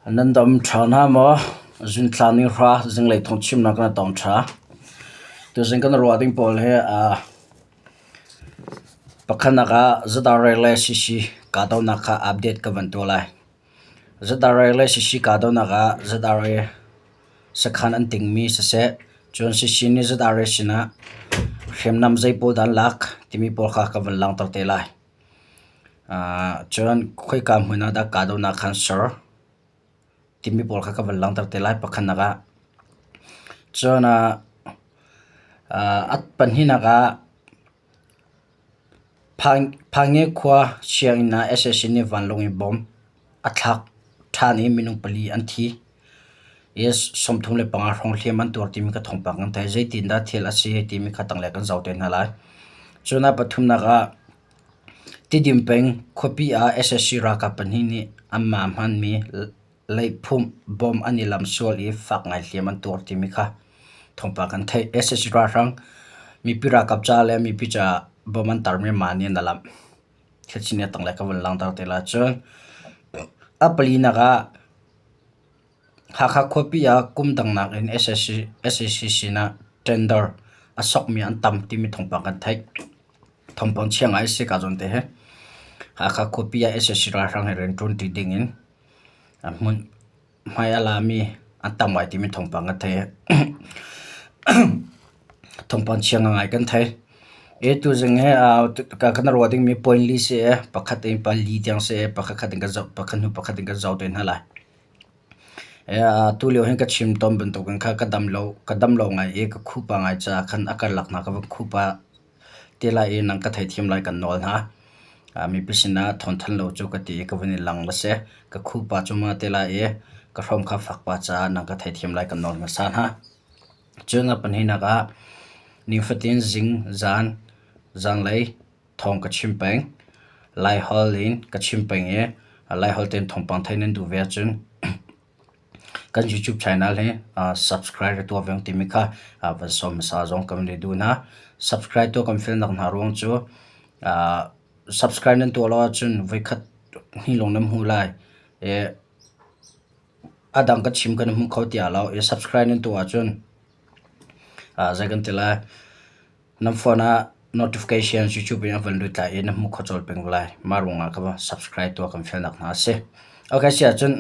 Nan dam ṭha hna maw? Zunthla nihra zinglei thawngchimnak na tong ṭha. Tuzing kan ruah ding pawl hi pakhatnak ah ZRA le CC kahdohnak kha update ka van tuah lai. ZRA le CC kahdohnak ah ZRA sakhan an tingmi siseh, cun CC nih ZRA sinah hriamnam zei pawl dah an lak timi pawl kha ka van langhter te lai. Cun khoika hmun ah dah kahdohnak kha an ser timi pawl kha ka van langhter te lai pakhatnak ah. Cun a pahnihnak ah Phange khua sianginn ah sac nih vanlawng in bomb a thlak ṭhan i minung pali an thi. 35 hrawng hliam an tuar timi kha thawngpang kan theih. Zeitindah thil a si timi kha tanglei kan zoh te hna lai. Cun a pathumnak ah Tidim peng khuapi ah sac ralkap pahnih nih anmah hmanmi leihphumh bomb an i lamh sual i fak ngai hliam an tuar timi kha thawngpang kan theih. sac ralhrang mipi ralkap ca le mipi caah bomb an tarmi mah nih an i lamh. Thil sining tanglei ka vun langhter te lai. Cun a palinak ah Hakha khuapi ah kum dang nakin sac sinah tender a sokmi an tam timi thawngpang kan theih. Thawngpang chia ngai a si ka zawn te hi. Hakha khuapi ah sac ralhrang he rianṭuanṭi dingin hmun hmai a lami an tam ngai timi thawngpang kan theih. Thawngpang chia ngai kan theih. Tuzing hi kan ruah dingmi point li si i pakhat in pali tiang si i pakhat khat in kan zoh pakhat hnu pakhat in kan zoh te hna lai. Tulio hin ka chim tawn bantukin kha ka dam lo ka dam lo ngai i ka khupa ngai caah khan a karlak hna ka van khupa te lai i nang ka theithiam lai kan nawl hna. Mipi sinah thawngthanh lo cu ka ti i ka vun i lang la si. Ka khupa cu ma te lai i ka hrom kha fak pah caah nang ka theithiam lai kan nawl hmasa hna. Cun a pahnihnak ah nifatin zing zan zanlei thawng ka chim peng. Laiholh in ka chim peng i Laiholh tein thawngpang theih nan duh ve ahcun kan YouTube channel hi subscribe tuah ve timi kha van sawm hmasa zong kan i duh hna. Subscribe tuah kan fialnak hna ruang cu subscribe nan tuah lo ahcun voikhat hnih lawng nan hmuh lai i a dang ka chim kan hmu kho tiah lo i subscribe nan tuah ahcun zei kan ti lai. Nan phone ah notification YouTube in a van lut lai i na hmu kho colh peng lai. Mah ruangah ka subscribe tuah kan fialnak hna a si. Okay, si ahcun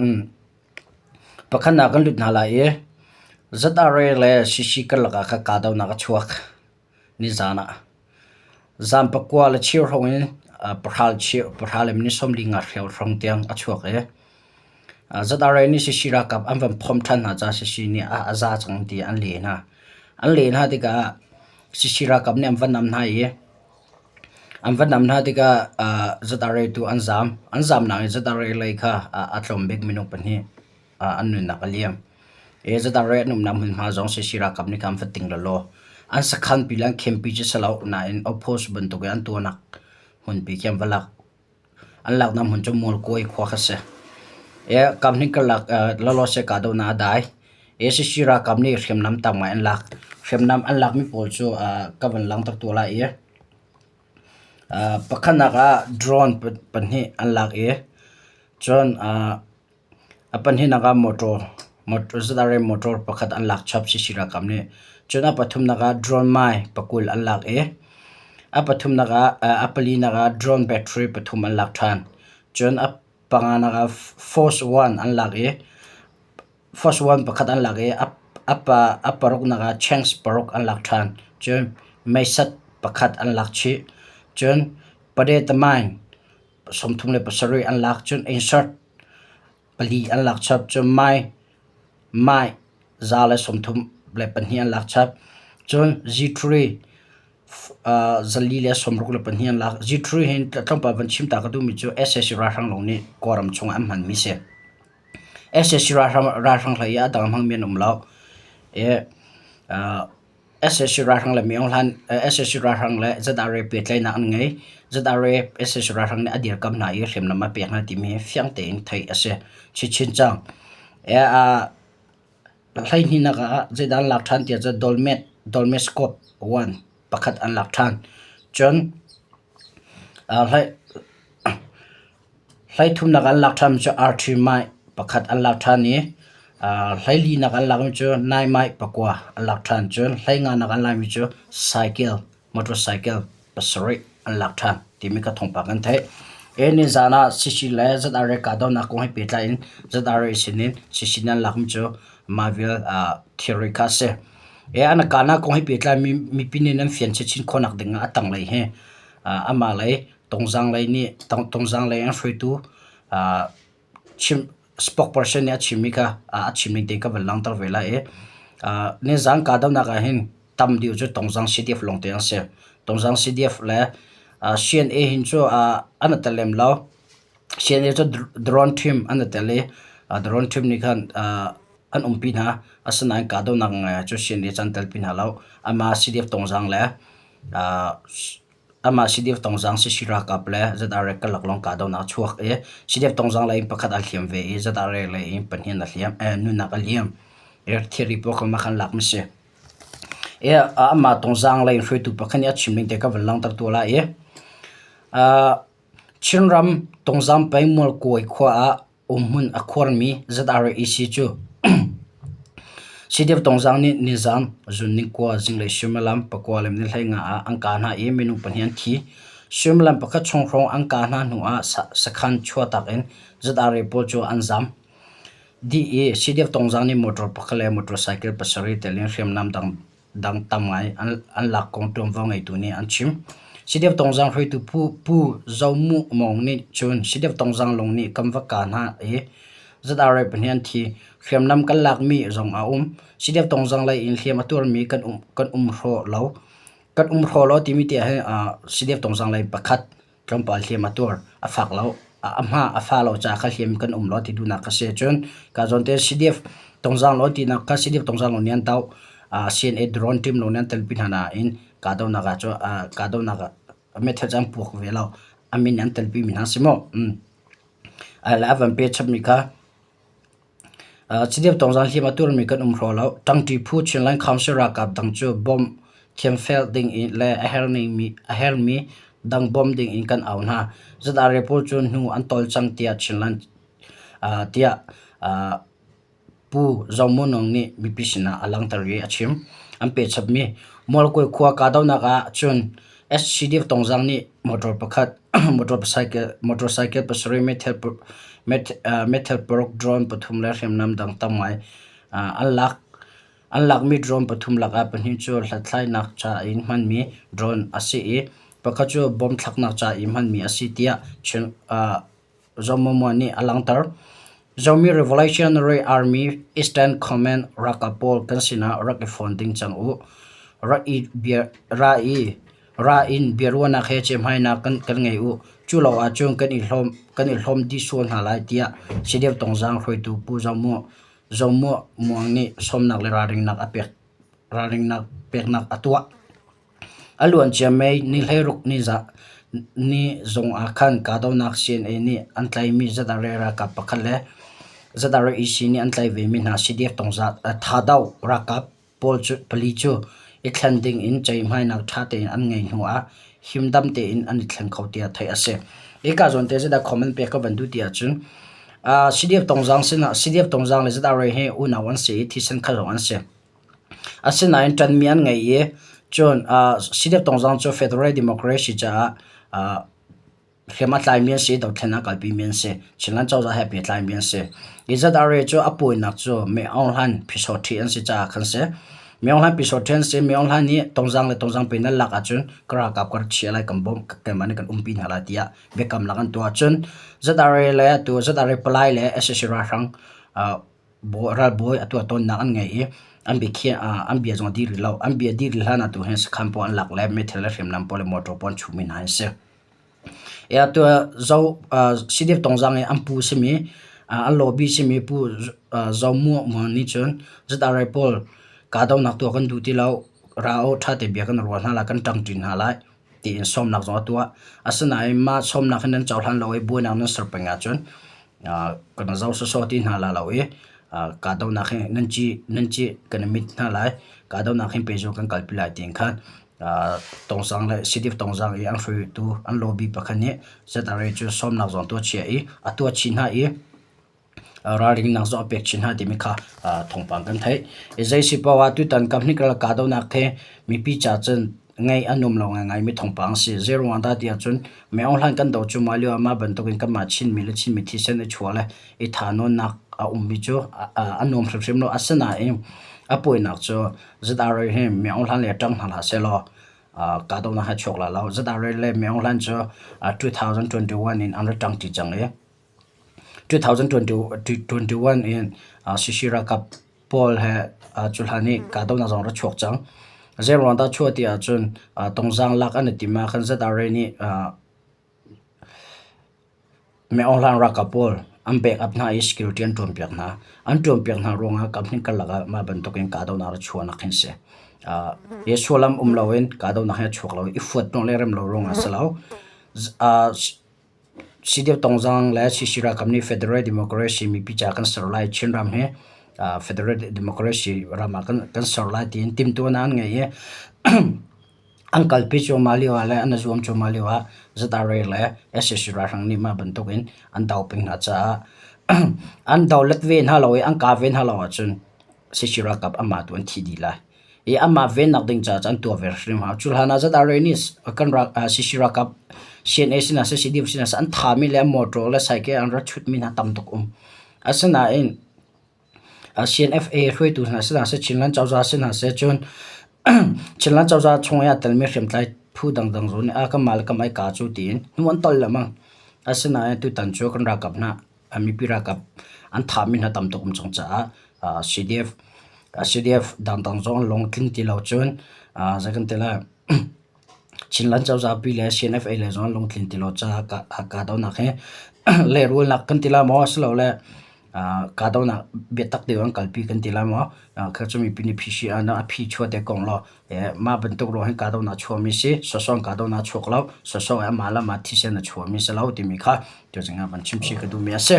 pakhatnak kan lut hna lai i ZRA le CC karlak ah kha kahdohnak a chuak nizan ah. Zan pakua le cheu hrawng in pahra le minute 45 hrawng tiang a chuak i ZRA nih CC ralkap an van phomh ṭhan hna caah CC nih a za cang ti an leh hna. An leh hna tikah CC ralkap nih an va nam hna i an va nam hna tikah ZRA tu an zaam. An zaamnak i ZRA lei kha a tlawm bik minung pahnih an nunnak a liam. I ZRA an umnak hmunhma zong CC ralkap nih khan an va ting lawlaw. An sakhan pi le an camp pi cu si lo nain outpost bantuk in an tuahnak hmunpi khi an va lak. An laknak hmun cu Mualkawi khua kha si. Kamhnih karlak lawlawse kahdohnak a dai. ACC ralkap nih hriamnam tam ngai an lak. Hriamnam an lakmi pawl cu ka van langhter tuah lai i pakhatnak ah drone pahnih an lak i cun A pahnihnak ah motor, ZRA motor pakhat an lak chap CC ralkap nih. Cun a pathumnak ah drone mai pakul an lak i a pathumnak ah a palinak ah drone battery pathum an lak ṭhan. Cun a panganak ah force one an lak i force one pakhat an lak i a paruknak ah change paruk an lak ṭhan. Cun meisat pakhat an lak chih. Cun padetamine 37 an lak cun insert pali an lak chap cun mai mai 132 an lak chap cun G3 462 an lak G3 hin tlawmpal van chim ta ka duhmi cu sac ralhrang lawng nih Kawlram chungah an hmanmi si sac ralhrang hlei i a dang hmangmi an um lo i Sac ralhrang le Min Aung Hlaing sac ralhrang le ZRA pehtlaihnak an ngei. ZRA sac ralhrang nih a dirkamh hna i hriamnam a pek hna timi hi fiang tein theih a si chinchin cang. Hleihnihnak ah zeidah an lak ṭhan tiah cun Dolmet Dolmescope 1 pakhat an lak ṭhan. Cun hleithumnak an lak ṭhanmi cu RT Mai pakhat an lak ṭhan i hleilinak an lakmi cu naimai pakua an lak ṭhan. Cun hleinganak an lakmi cu cycle, motorcycle pasarih an lak ṭhan timi kha thawngpang kan theih. E nizaan ah CC le ZRA kahdohnak kong he pehtlai in ZRA sinin CC nih an lakmi cu mah vial thilri kha a si. E an kahnak kong he pehtlai mi mipi nih nan fian chinchin khawhnak ding ah a tanglei hi amah lei Tongzang lei nih Tongzang lei an hruaitu chim spokesperson nih a chimmi kha a chimning te ka van langhter ve lai i nizaan kahdohnak ah hin tam deuh cu Tongzang CDF lawngte an si. Tongzang CDF le CNA hin cu an i tel lem lo. CNA cu drone team an i tel i drone team nih khan an umpi hna. Asinain kahdohnak ngai ah cu CNA cu an telpi hna lo. Amah CDF Tongzang le Amah CDF Tongzang Sisi ralkap le ZRA karlak lawng kahdohnak a chuak i CDF Tongzang lei in pakhat aa hliam ve i ZRA lei in pahnih an hliam, nunnak a liam. Thilri pawl kha mah khan lak a si. I amah Tongzang lei in hruaitu pakhat nih a chim ning te ka van langhter tuah lai i Chinram Tongzang peng Mualkawi khua ah Umhmun a khuarmi ZREC cu CDF Tongzang nih nizaan zunning kua zinglei suimilam pakua le minute 15 ah an kah hna i minung pahnih an thi. Suimilam pakhat chung hrawng an kah hna hnu ah sakhan chuahtak in ZRA pawl cu an zam dih i CDF Tongzang nih motor pakhat le motorcycle pasarih tel in hriamnam dang dang tam ngai an lak kong ṭuanvo ngeitu nih an chim. CDF Tongzang hruaitu Pu, Pu Zo Mu Mawng nih cun CDF Tongzang lung nih kan va kah hna i ZRA pahnih an thi. Hriamnam kan lakmi zong a um. CDF Tongzang lei in hliam a tuarmi kan um, kan um hraw lo. Kan um hraw lo timi te ahhin uh, CDF Tongzang lei pakhat tlawmpal hliam a tuar a fak lo a hma a fa lo caah kha hliam kan um lo ti duhnak ka si cun ka zawn te CDF tongzang lo tinak kha CDF tongzang lo nih an doh CNA drone team lo nih an telpi hna nain kahdohnak ah cu kahdohnak ah meithal cu an puak ve lo a min an telpi mi hna si mu a van pe chapmi kha Cidep tongzang hliam a turmi kan um hraw lo. Ṭangṭi phu Chinland Council ralkap dang cu bawmh thiamfel ding in le a hermi dang bawm ding in kan au hna. ZRA pawl cu hnu an tawl cang tiah Chinland tiah Pu Zo Munung nih mipi sinah a langhter i a chim. An pehchapmi Mualkawi khua kahdohnak ah cun SCDF Tongzang nih motor pakhat, motorcycle pasarih, meithal paruk, drone pathum le hriamnam dang tam ngai an lak. An lakmi drone pathum lakah pahnih cu hlathlainak ca in hmanmi drone a si i pakhat cu bomb thlaknak ca i hmanmi a si tiah Zomomo nih a langhter. Zomi Revolutionary Army Eastern Command ralkap pawl kan sinah rak i fon ding cang u. Rak i bia, ra i ra in biaruahnak he cehmainak kan, kan ngei u. Cu lo ahcun kan i hlawm kan i hlawm dih sual hna lai tiah CDF Tongzang hruaitu Pu Zomo Zomo Muang nih sawmnak le ralringnak a pek ralringnak peknak a tuah. A luancia May ni 16 ni zong ah khan kahdohnak CNA nih an tlaihmi ZRA ralkap pakhat le ZRA EC nih an tlaih vemi hna CDF Thado ralkap pawl pali cu i thlen ding in ceihmainak ṭha tein an ngeih hnu ah himdam tein an i thleng kho tiah theih a si. Hika zawn te zeidah comment pek ka van duh ti ahcun CDF Tongzang sinah CDF Tongzang le ZRA hi unau an si i thisen khat zong an si. Asinain ṭanmi an ngei i cun CDF Tongzang cu Federal Democracy caah hriam a tlaimi an si i dothlen a kalpimi an si. Chinland cozah he pehtlaimi an si. Hi ZRA cu a puainak cu Min Aung Hlaing phisawṭhi an si caah khan si. Min Aung Hlaing phisawṭhi an si. Min Aung Hlaing nih Tongzang le Tongzang pin an lak ahcun ka ralkap ka ra chia lai, kan bawmh, keimah nih kan umpi hna lai tiah biakamnak an tuah. Cun ZRA le atu ZRA palai le sac ralhrang ralbawi a tuah tawnnak an ngei i an biakhiah an bia zong a dih rih lo. An bia dih rih hlan ah tu hin sakhan pawl an lak le meithal le hriamnam pawl le motor pawl an chuhmi hna an si. Atu zo CDF Tongzang i an pu simi an lobby simi Pu Zo Muah Muang nih cun ZRA pawl kahdohnak tuah kan duh ti lo. Ra u ṭha te bia kan ruah hna lai, kan ṭangṭi hna lai tiin sawmnak zong a tuah. Asinain mah sawmnak hi nan cohlan lo i buainak nan ser peng ahcun kan zoh sawsawh ti hna lai lo i kahdohnak hi nan ci nan ci kan i mit hna lai. Kahdohnak hin pehzulh kan kalpi lai tiin khan Tongzang le CDF Tongzang i an hruaitu an lobby pakhat nih ZRA cu sawmnak zong tuah chia i a tuah chih hna i. Ralringnak zong a pek chin hna timi kha thawngpang kan theih. Zei si paoh ah tutan company karlak kahdohnak hi mipi ca cun ngaih a nuam lo ngaingaimi thawngpang a si. Zei ruangah dah ti ahcun Myo Hlan kan doh cu mah lio ah mah bantukin kanmah Chinmi le Chinmi thisen i chuah le i thahnawnnak a ummi cu a nuam hrimhrim lo. Asinain a puainak cu ZRA hi Myo Hlan lei ah ṭang hna hlah sehlaw kahdohnak hi a chuak lai lo. ZRA le Myo Hlan cu 2021 in an rak ṭangṭi cang i 2021 in CC ralkap pawl he cuhlan i kahdohnak zong rak chuak cang. Zeiruang dah chuah ti ahcun tungzang lak an i tim ah khan ZRA nih Myo Hlan ralkap pawl an backup hna i security an ṭuanpiak hna. An ṭuanpiak hna ruangah kamhnih karlak ah mah bantukin kahdohnak rak chuahnak hin si. Hi sullam um loin kahdohnak hi a chuak lo i fuat hnawh le rem lo ruangah a si lo. CDF Tongzang le CC ralkap nih Federal Democracy mipi ca kan ser lai Chinram hi Federal Democracy ram ah kan ser lai tiin timhtuahnak an ngei i an kalpi cuahmah lio ah le an i zuam cuahmah lio ah ZRA le sac ralhrang nih mah bantuk in an do peng hna caah an dolet ve hna lo i an kah ve hna lo ahcun CC ralkap anmah tu an thi dih lai. I amah vennak ding caah an tuah ve hrim hau. Cu hlan ah ZRA nih kan rak CC ralkap CNA sinah seh CDF sinah seh an thami le motor le cycle an rak chutmi hna tam tuk um. Asinain CNFA hruaitu hna sinah seh Chinland cozah sinah seh cun Chinland cozah chung i aa telmi hriamtlai phu dangdang zong nih a kanmah le kam ai ka cu tiin hnu an tol lengmang. Asinain tutan cu kan ralkap hna mipi ralkap an thahmi hna tam tuk um cang caah CDF CDF dangdang zong an lungtling ti lo cun zei kan ti lai Chinland cozah pi le CNFA le zong an lungtlin ti lo caah kahdohnak hi lehrulnak kan ti lai maw asilole kahdohnak biatak deuh an kalpi kan ti lai maw kha cu mipi nih phishi a phi chuah te kong law mah bantuk ruang hin kahdohnak chuahmi si sawsawng kahdohnak chuak lo sawsawng i amah le amah thisen a chuahmi si lo timi kha tuzing ah van chim chih ka duhmi a si.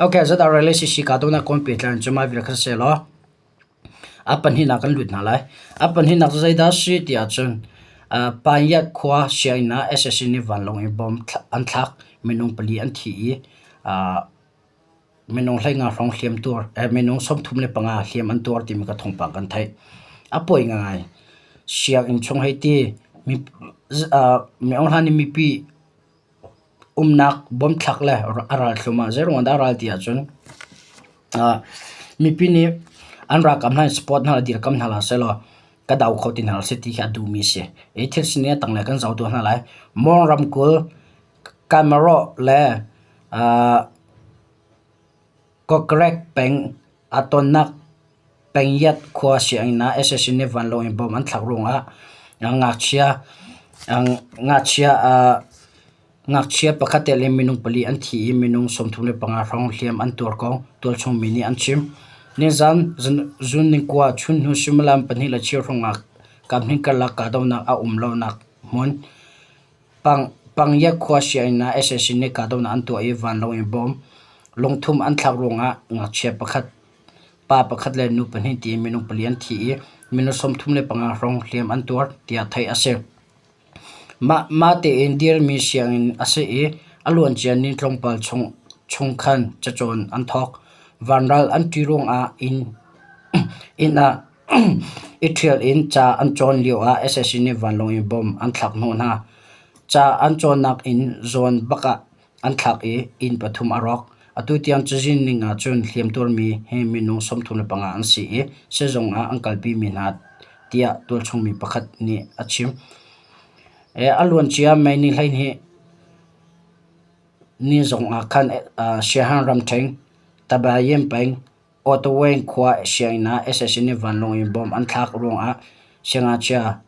Okay, zat RLCC kahdohnak kawn pehtlai in cu mah vial kha si law a pahnihnak kan lut hna lai. A pahnihnak cu zeidah si ti ahcun Panyat khua sianginn ah SSC nih vanlawng in bomb an thlak minung pali an thi i Minung 15 hrawng hliam tuar, eh, minung 35 hliam an tuar timi ka thawngpang kan theih. A pawi ngai. Sianginn chung hei ti, mi, uh, mi hlan i mipi umnak bomthlak le a ral thlum ah zeiruang dah a ral ti ahcun uh, mipi nih an ralkap hna in support hna le dirkam hna la selaw ka do kho ti hna si ti khi a duhmi si. Hi thil sining a tanglei kan zoh tuah hna lai. Mong ramkulh Kanmarawh le Kokkrek peng aa tonnak Pengyat khua sianginn ah sac nih vanlawng in bomb an thlak ruangah ngakchia pakhat tel in minung pali an thi i minung 35 hrawng hliam an tuar kong tualchung mi nih an chim. Nizan zun ningkua chunhnu suimilam pahnih le cheu hrawng ah kaphnih karlak kahdohnak a um lonak hmun Pangyak khua sianginn ah sac nih kahdohnak an tuah i vanlawng in bomb lungthum an thlak ruangah ngakchia pakhat, pa pakhat le nu pahnih tiin minung pali an thi i minung 35 hrawng hliam an tuar tiah theih a si. Mah tein dirmi sianginn a si i a luancia ni tlawmpal chung khan cacawn an thawk. Vanral an ṭih ruangah inn ah I ṭhial in ca an cawn lioah sac nih vanlawng in bomb an thlak hnawh hna. Ca an cawnnak inn zawn bak ah an thlak i inn pathum a rawk. Atu tiang cazin ning ahcun hliamtuarmi hi minung 35 an si i sizung ah an kalpimi hna tiah tualchung mi pakhat nih a chim. A luancia May ni 12 ni zong ah khan Siahan ramṭhen Tabayin peng Ottawa khua sianginn ah sac nih vanlawng in bomb an thlak ruangah siangngakchia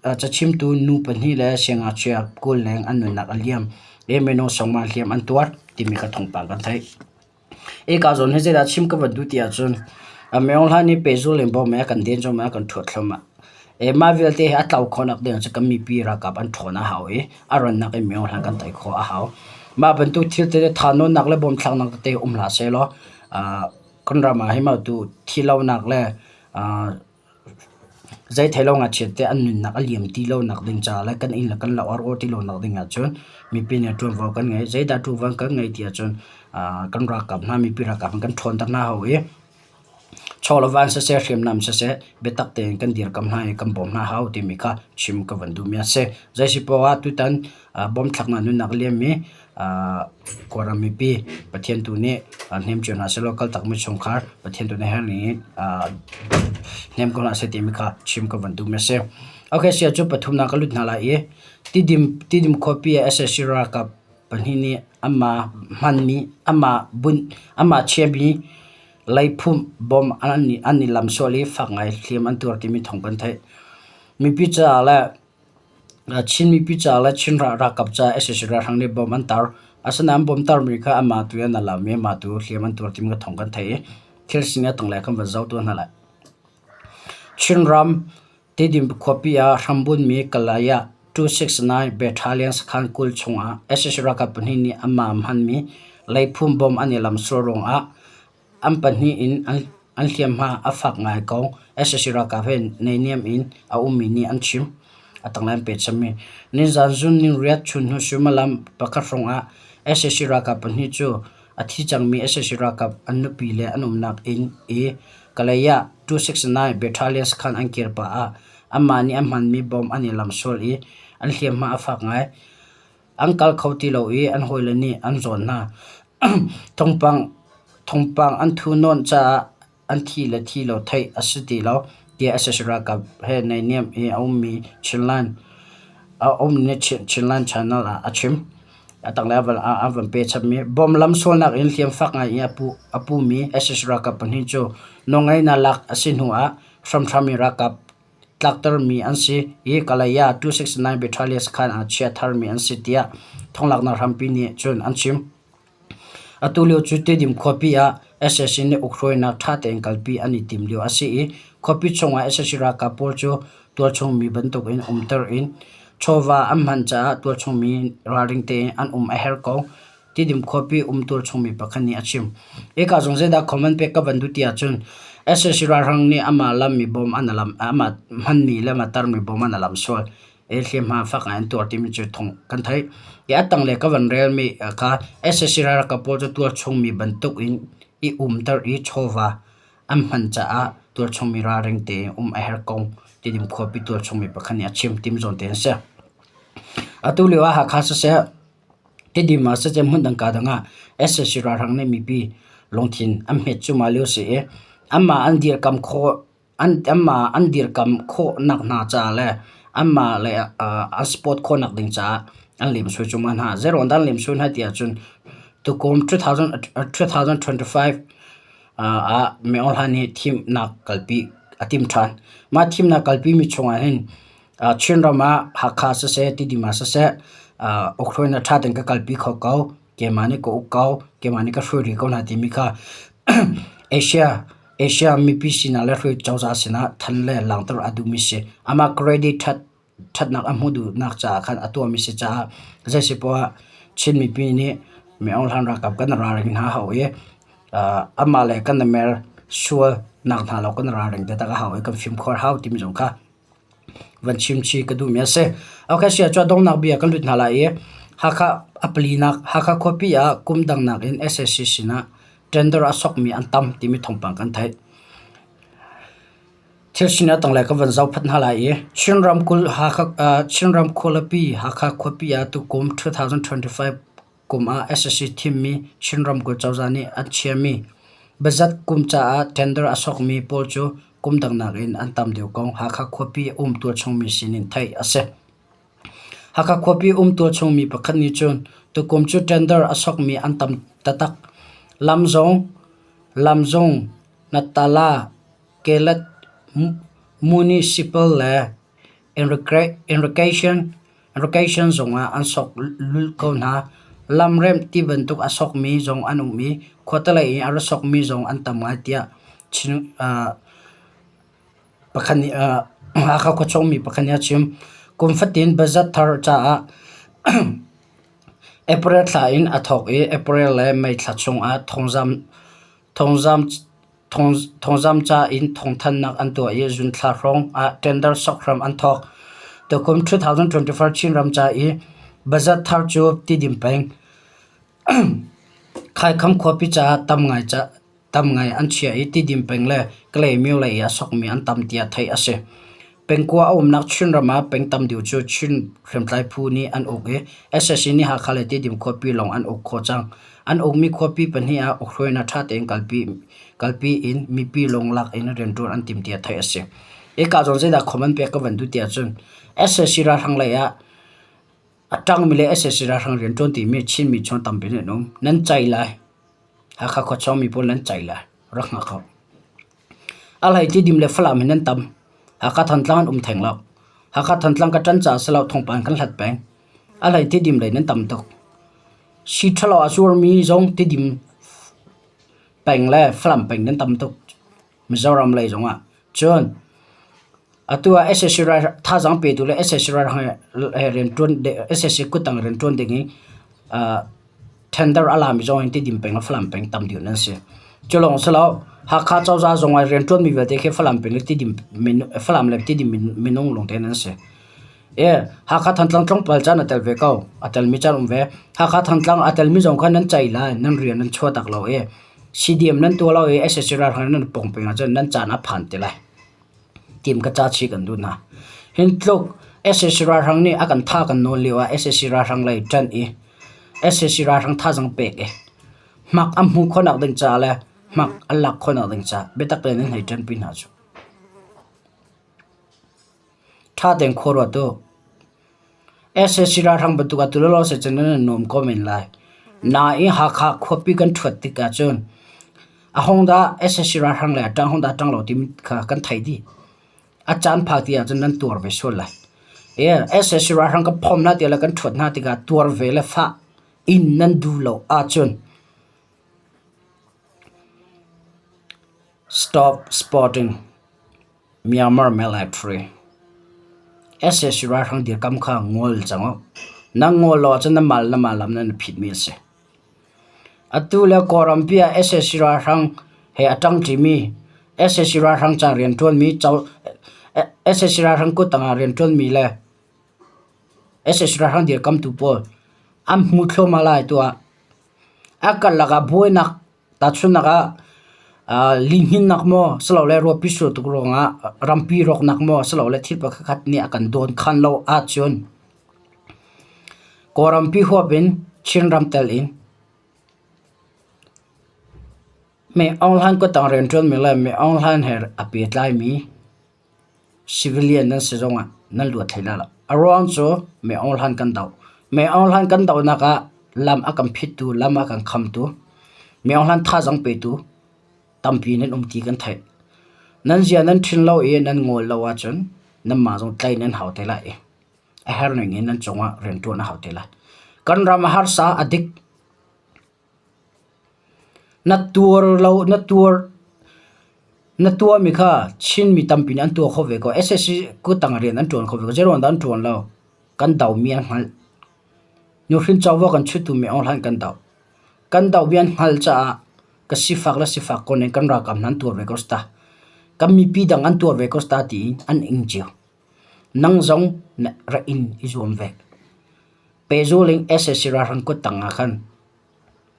cachimtu nu pahnih le siangngakchia 20 leng an nunnak a liam i minung sawmnga hliam an tuar timi kha thawngpang kan theih. Hika zawn hi zeidah chim ka van duh ti ahcun Myo Hla nih pehzul in bomb he a kan den cuahmah a kan ṭhuat thluahmah. Mah vialte hi a tlau khawhnak ding cu kan mipi ralkap an ṭhawn a hau i a rannak in Myo Hla kan tei khawh a hau. Mah bantuk thil tete thahnawnnak le bawmthlaknak tete um hlah sehlaw kan ram ah hi mah tu thihlonak le zei thei lo ngakchia te an nunnak a liam ti lonak ding caah le kan inn le kan lo a rawh ti lonak ding ahcun mipi nih ṭuanvo kan ngei. Zeidah ṭuanvo kan ngei ti ahcun. Kan ralkap hna mipi ralkap kan ṭhawnter hna hau i chaw le van siseh hriamnam siseh biatak tein kan dirkamh hna i kan bawm hna hau timi kha chim ka van duhmi a si. Zeisipoah ah tutan bom thlaknak nunnak liammi Kawlram mipi Pathian tu nih hnem cio hna sehlaw kaltakmi chungkhar Pathian tu nih herh ning in hnem ko hna seh timi kha chim ka van duhmi a si. Okay, sia cu pathumnak ka lut hna lai i Tidim Tidim khuapi ah sac ralkap pahnih nih amah hmanmi amah bunh amah chiami leiphum bom an i lam sual i fak ngai hliam an tuar timi thawng kan theih. Mipi caah le Chin mipi caah le Chin ralkap caah sac ralhrang nih bom an tar. Asinain bom tarmi kha amah tu in a lam i amah tu hliam an tuar timi ka thawng kan theih i thil sining a tanglei kan van zoh tuah hna lai. Chinram Tidim khuapi ah hrambunmi Kalay ah 269 Battalion sakhan 20 chungah sac ralkap pahnih nih anmah hmanmi leiphum bomb an i lamsual ruangah an pahnih in an hliamhma a fak ngai ko sac ralkap he naihniam in a ummi nih an chim. A tanglei an pechanmi. Nizan zun ningriat chunhnu suimilam pakhat hrawngah sac ralkap pahnih cu a thi cangmi sac ralkap an nupi le an umnak inn i Kalay ah 269 Battalion sakhan an kir pah ah anmah nih an hmanmi bomb an i lamsual i an hliamhma a fak ngai. An kal kho ti lo i an hawile nih an zawn hna. Thawngpang thawngpang an thu nawn caah an thi le thi lo theih a si ti lo tiah sac ralkap he naihniam i a ummi Chinland a ummi Chinland Channel ah a chim. A tanglei a van pe chapmi bom lamsualnak in hliam fak ngai in a pumi sac ralkap pahnih cu nawlngeihnak lak a si hnu ah hramhram in ralkap tlaktermi an si i Kalaya 269 Battalion sakhan ah chia tharmi an si tiah thawnglaknak hrampi nih cun an chim. Atu lio cu Tidim khuapi ah sac nih ukhruainak ṭha tein kalpi an i tim lio a si i khuapi chungah sac ralkap pawl cu tualchung mi bantukin umter in chawva an hman caah tualchung mi ralring tein an um a herh ko. Tidim khuapi um tualchung mi pakhat nih a chim. Hika zong zeidah comment pek ka van duh ti ahcun sac ralhrang nih amah lammi bom an lam amah hmanmi le amah tarmi bom an lam sual. Hliamhma fak ngai an tuar timi cu thawng kan theih. I a tanglei ka van relmi kha sac ralkap pawl cu tualchungmi bantuk in i umter i chawva an hman caah tualchungmi ralring tein um a herh ko tidim khuapi tualchungmi pakhat nih a chim timi zawn te an si. Atu lio ah Hakha siseh, Tidim ah siseh hmun dang ka dang ah sac ralhrang nih mipi lungthin an hmet cuahmah lio a si i anmah an dirkamh khawh Anmah an dirkamh khawhnak hna caah le anmah le an support khawhnak ding caah an lemsoi cuahmah hna. Zeiruang dah an lemsoi hna ti ahcun tukum 2025 ah Myo Hla nih thimnak kalpi a tim ṭhan. Mah thimnak kalpimi chungah hin Chinram ah Hakha siseh, Tidim ah siseh ukhruainak ṭha tein ka kalpi kho ko. Keimah nih ka uk ko, keimah nih ka hruai rih ko hna timi kha Asia Asia mipi sinah le hruai cozah sinah than le langhter a duhmi si. Amah credit ṭhat ṭhatnak a hmuh duhnak caah khan a tuahmi si caah zei si poah Chin mipi nih Mi Aung Hlaing ralkap kan ralring hna hau i amah le kan mer sual nak hna lo kan ralring taktak a hau i kan fimkhur hau timi zong kha van chim chih ka duhmi a si. Okay, sia cu a donghnak bia kan lut hna lai i Hakha a palinak Hakha khuapi ah kum dang nakin sac sinah tender a sokmi an tam timi thawngpang kan theih. Thil sining a tanglei kan van zoh phat hna lai i Chin ramkulh Hakha Chinram khualipi Hakha khuapi ah tukum 2025 kum ah sac thimmi Chin ramkulh cozah nih an chiahmi biazat kum caah tender a sokmi pawl cu kum dang nakin an tam deuh kong Hakha khuapi um tualchung mi sinin theih a si. Hakha khuapi um tualchung mi pakhat nih cun tukum cu tender a sokmi an tam taktak. Lamzong, Lamzung, Natala, Kelet Municipal le Irrigation Irrigation zungah an sok lulh ko hna. Lamremh ti bantuk a sokmi zong an um i khuatelei in a ra sokmi zong an tam ngai tiah pakhat nih Hakha khuachung mi pakhat nih a chim. Kum fatin budget thar caah April thla in a thawk i April le May thla chungah thongzam thongzam Thawngzamca in thawngthanhnak an tuah i zunthla hrawng ah tender sawk hram an thawk. Tukum 2024 Chinram ca i budget thar cu Tidim peng. Khaikham khuapi caah tam ngai tam ngai an chiah i Tidim peng le Kalaymyo lei i a sokmi an tam tiah theih a si. Pengkua a umnak Chinram ah peng tam deuh cu Chin hriamtlai phu nih an uk i sac nih Hakha le Tidim khuapi lawng an uk khawh cang. An ukmi khuapi pahnih ah ukhruainak ṭha tein kalpi in mipi lunglak in rianṭuan an tim tiah theih a si. Hika zawn zeidah khom an pek ka van duh tiah cun sac ralhrang lei ah a ṭangmi le sac ralhrang rianṭuan timi Chinmi chung tampi nih an um. Nan cai lai. Hakha khuachung mi pawl nan cai lai. Rak hngak ko. A hlei Tidim le Falam hi nan tam. Hakha Thantlang an um theng lo. Hakha Thantlang ka ṭan caah si lo thawngpang kan hlat peng. A hlei Tidim lei nan tam tuk. Si ṭhalo a zuarmi zong Tidim peng le Falam peng nan tam tuk. Mizoram lei zongah. Cun atu ah sac thazaang petu le sac he rianṭuan sac kuttang rianṭuan ding i tender a lami zong in Tidim peng le Falam peng tam deuh nan si. Cu lawng si lo Hakha cozah zong ah rianṭuanmi vialte khi Falam peng le Tidim Falam le Tidim minung lawngte nan si. Hakha Thantlang tlawmpal caan a tel ve ko. A telmi caan um ve. Hakha Thantlang a telmi zong kha nan cei lai, nan rian nan chuah tak lo i CDM nan tuah lo i sac ralhrang nan pong peng ahcun nan caan a phan te lai. Tim ka ca chih kan duh hna. Hin tluk sac ralhrang nih a kan tha kan nawl lio ah sac ralhrang lei ṭanh i sac ralhrang thazaang pek i hmak a hmuh khawhnak ding caah le hmak a lak khawhnak ding caah biatak tein an hei ṭanpi hna cu. Ṭha tein khua ruat u. Sac ralhrang bantuk ah tulalaw seh cun nan i nuam ko men lai. Nain Hakha khuapi kan ṭhuat tik ahcun a hong dah sac ralhrang lei ah ṭang hong dah ṭang lo timi kha kan theih dih. A caan phak ti ahcun nan tuar ve sual lai. Sac ralhrang kan phomh hna ti le kan ṭhuat hna tikah tuar ve le fah in nan duh lo ahcun stop supporting Myanmar military sac ralhrang dirkamh kha ngol cang u. Nan ngol lo ahcun nan mah le nan mah lam nan i phitmi a si. Atu le Kawlrampi ah sac ralhrang he a ṭangṭimi sac ralhrang ca rianṭuanmi sac ralhrang kuttang ah rianṭuanmi le sac ralhrang dirkamhtu pawl an hmu thluahmah lai tiah a karlak ah buainak Tahchunhnak ah lihninnak maw silole ruahpi sur tuk ruangah rampi rawknak maw silole thil pakhatkhat nih a kan dawnkhan lo ahcun Kawlrampi huap in Chinram tel in Min Aung Hlaing kuttang rianṭuanmi le Min Aung Hlaing he a pehtlaimi Civilian nan si zongah nan luat hlei lai lo. A ruang cu Min Aung Hlaing kan doh. Min Aung Hlaing kan dohnak ah lam a kan phittu, lam a kan khamtu, Min Aung Hlaing thazaang petu tampi nan um ti kan theih. Nan zia nan ṭhin lo i nan ngawl lo ahcun nanmah zong tlaih nan hau te lai i a herh ning in nan cungah rianṭuan a hau te lai. Kan ram a harsa, a dik. Na tuar lo, na tuar na tuahmi kha Chinmi tampi nih an tuah kho ve ko. Sac kuttang rian an ṭuan kho ve ko. Zeiruang dah an ṭuan lo? Kan domi an hngalh. Nuhrin covo kan chuttu mi Aung Hlaing kan doh. Kan dohmi an hngalh caah ka sifak le sifak ko ning kan ralkap hna an tuar ve ko si ta. Kan mipi dang an tuar ve ko si ta tiin an ing cio. Nang zong na ra ing i zuam ve. Pehzul in sac ralhrang kuttang ah khan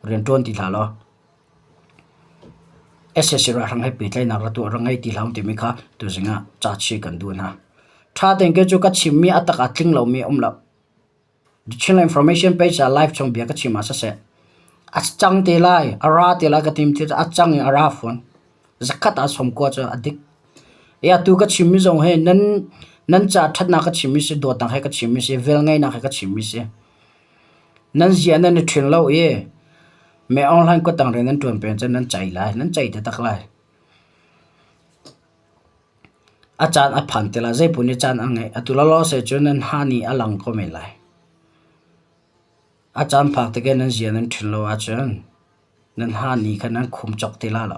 rianṭuan ti hlah law sac ralhrang he pehtlaihnak ra tuah ra ngei ti hlah timi kha tuzing ah ca chih kan duh hna. Ṭha tein kei cu ka chimmi a tak aa tling lomi a um lo. The Chinland Information page ah live chung bia ka chim ah siseh a cang te lai, a ra te lai ka tim thil cu a cang i a ra fawn. Zakhat ah sawmkua cu a dik. I atu ka chimmi zong hi nan nan ca ṭhatnak ka chimmi si, dawtnak he ka chimmi si, velngeihnak he ka chimmi si. Nan zia nan i ṭhing lo i me Aung Hlaing kuttang rian nan ṭuan peng cun nan cei lai, nan cei taktak lai. A caan a phan te lai, zeipaoh nih caan a ngeih. Atu lawlaw seh cun nan hani a lang ko men lai. A caan phak tikah nan zia nan ṭhin lo ahcun nan hani kha nan khum cawk ti lai lo.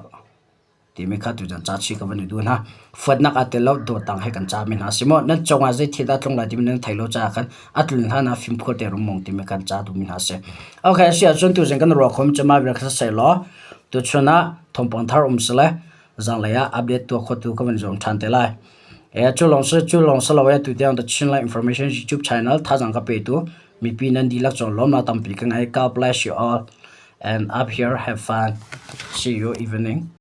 Timi kha tutan ca chih ka van i duh hna. Fuatnak aa tel lo, dawtnak he kan cahmi hna a si maw? Nan cungah zei thil dah tlung lai timi nan thei lo caah khan a tlun hlan ah fimkhur te rumong timi kan ca duhmi hna a si. Okay, a si ahcun tuzing kan ruah khomi cu mah vial kha siseh law tuchun ah thawngpang thar um sile zanlei ah update tuah khotu ka van zuam ṭhan te lai. E, cu lawng si cu lawng si lo e tutiang The Chinland Information YouTube channel thazaang ka petu mipi nan dihlak cung lawmnak tampi ka ngei. God bless you all. And up here, have fun. See you evening.